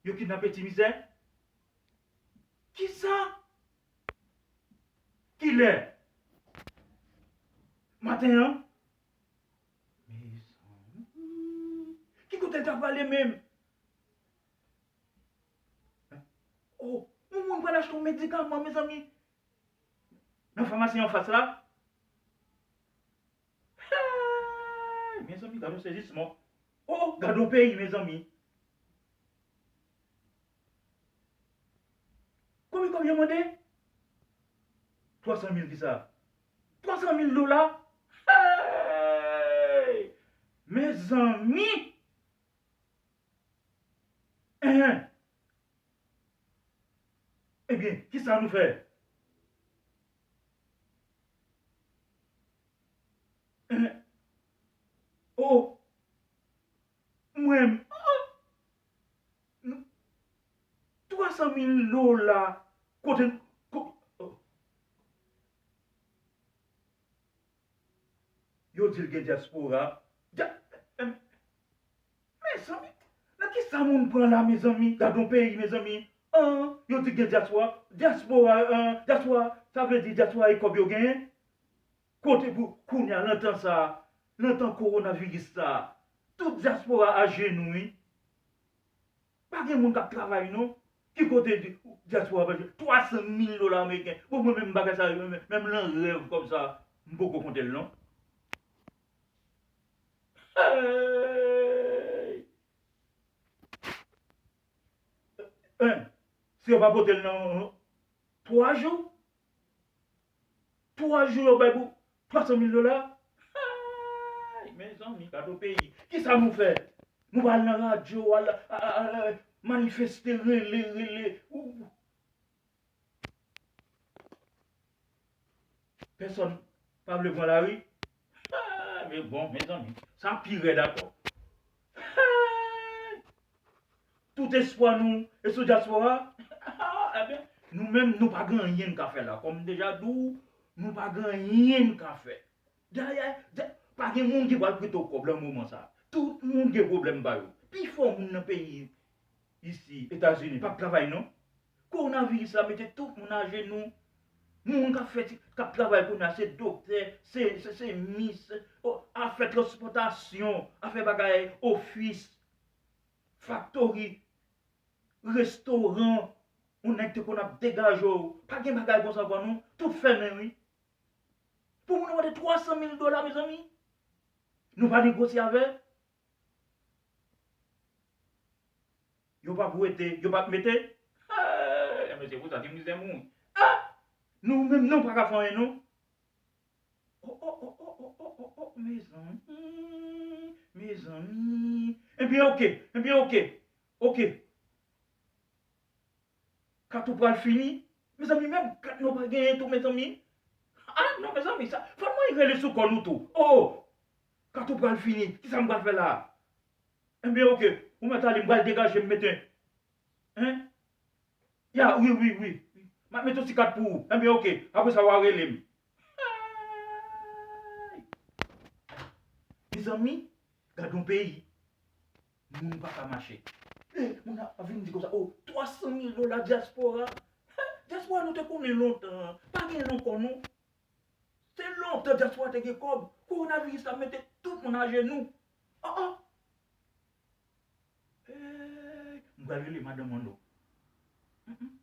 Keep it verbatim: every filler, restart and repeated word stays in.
Yo kidnape Ti Mizè? Kisa? Kilè? Maten an? Mezanmi. Ki kote l ta prale menm? Oh, yon moun pral achte yon medikaman, mezanmi. Nan famasi anfas la. Hey, mezanmi, gad yon sezisman. Oh, oh, gad yon peyi, mezanmi. Konbyen kòb yo mande? Twa san mil kisa? Twa san mil dola? Hey! Mezanmi! Enhen. Ebyen, kisa nou fè? Enhen. Oh! Mwen, oh! Nou, twa san mil dola, kote, ko-, oh. Yo di l gen dyaspora. Dya-, em, mezanmi, nan kisa moun pran la, mezanmi? Gad yon peyi, mezanmi. An, yo di gen dyaspora. Dyaspora, an, dyaspora, sa vle di dyaspora e kòb yo genyen? Kote pou kounye a, nan tan sa, nan tan kowonaviris sa, tout dyaspora ajenou, wi. Pa gen moun k ap travay, non. Ki kote di-, dyaspora pa jwenn twa san mil dola ameriken? Bon, mwen menm bagay sa yo, menm, menm nan rèv kòb sa, m poko konte l, non. Hey! Hein, si yo pa pote l nan twa jou, twa jou yo bay pou twa san mil dola. Ay, mezanmi, gad yon peyi. Kisa nou fè? Nou pa al nan radyo, al, al, al, al manifeste, rele, rele. Ou, pèsòn pa vle pran lari. Ah, men bon, mezanmi, sa pi rèd ankò. Tout espwa nou e sou dyaspora. Ebyen, nou menm, nou pa gen anyen n ka fè la. Kòm m deja di w, nou pa gen anyen n ka fè. Dayè, dayè, pa gen moun ki pral prete w kòb nan moman sa. Tout moun gen pwoblèm pa yo. Pifò moun nan peyi isi, Etazini, p ap travay non. Kowonaviris la mete tout moun ajenou. Moun k ap fè ti, k ap travay kounye a, se doktè, se, se, se mis, o, afè transpòtasyon, afè bagay, ofis, faktori, restoran, yon nèg te konn ap degaje w. Pa gen bagay konsa ankò non. Tout fèmen wi. Pou moun nan mande twa san mil dola, mezanmi. Nou pa negosye avè l. Yo p ap wete, yo p ap mete. Hey, ebyen, se pou sa, ti mizè mouri. Ah! Nou menm, nou pa ka fè anyen, non. Oh, oh, oh, oh, oh, oh, oh, oh, mezanmi, mezanmi. Ebyen, oke, ebyen, oke, oke. Kat ou pral fini. Mezanmi, menm kat nou pa genyen tou, mezanmi. Ah, non, mezanmi, sa, fò mwen rele sou kò nou tou. Oh, oh. Kat ou pral fini. Kisa m pral fè la? Enben, oke. Ou mèt ale, m pral degaje m mete. Hein? Ya, wi, wi, wi. M ap mete yon ti kat pou ou. Enben, oke. Apre sa, w a rele m. Ay! Mezanmi, gad yon peyi. Moun pa ka mache. Eh, moun ap vin di konsa, oh, twa san mil dola dyaspora. Dyaspora nou te konnen lontan. Pa gen lontan non. Se lontan dyaspora te gen kòb. Kowonaviris la mete tout moun ajenou. Oh, oh. Eh, m pral rele madanm Anno. Mm, mm.